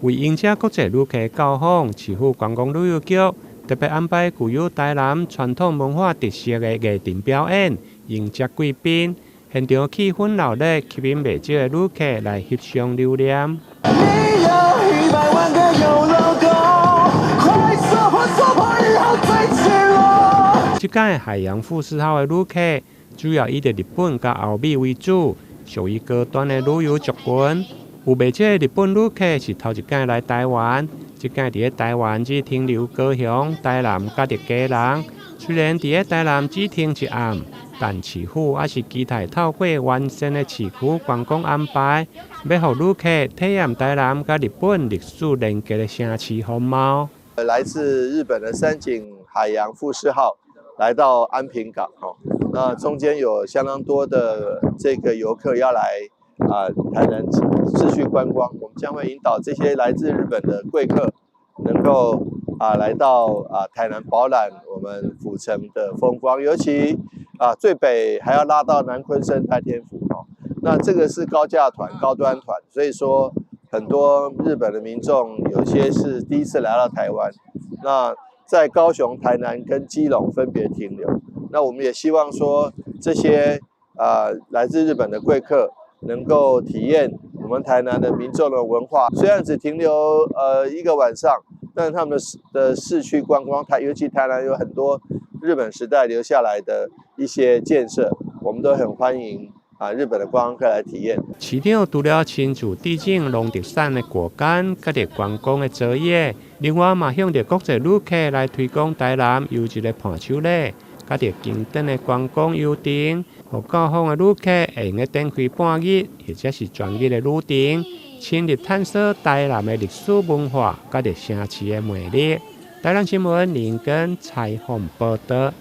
為迎接國際旅客到訪，市府觀光旅遊局特別安排具有台南傳統文化特色的藝陣表演，迎接貴賓。現場氣氛鬧熱，吸引袂少的旅客來翕相留念。你有100萬個有漏洞，快說破說破以後最赤裸。這擺海洋富士號的旅客主要以日本佮歐美為主，屬於高端的旅遊族群。有袂少的日本旅客是頭一擺來台灣，這擺佇咧台灣只停留高雄、台南佮佇基隆。雖然佇咧台南只停一暗，但市府猶是期待透過完善的市區觀光安排，欲予旅客體驗台南佮日本歷史連結的城市風貌。來自日本的三井海洋富士號來到安平港，吼，那中間有相當多的這個遊客要來台南市區觀光，我們將會引導這些來自日本的貴客，能夠來到台南飽覽我們府城的風光，尤其最北還要拉到南鯤鯓代天府哦。那這個是高價團、高端團，所以說很多日本的民眾有些是第一次來到台灣，那在高雄、台南跟基隆分別停留。那我們也希望說這些來自日本的貴客能夠體驗我們台南的民眾的文化，雖然只停留一個晚上，但是他們的市區觀光，尤其台南有很多日本時代留下來的一些建設，我們都很歡迎日本的觀光客來體驗。市長除了親自遞贈農特產的果乾，佮著觀光的茶葉，另外嘛向著國際旅客來推廣台南優質的伴手禮，佮著經典的觀光遊程，予到訪的旅客會用得展開半日或者是全日的旅程，深入探索台南的歷史文化，佮著城市的魅力。台南新聞林根採訪報導。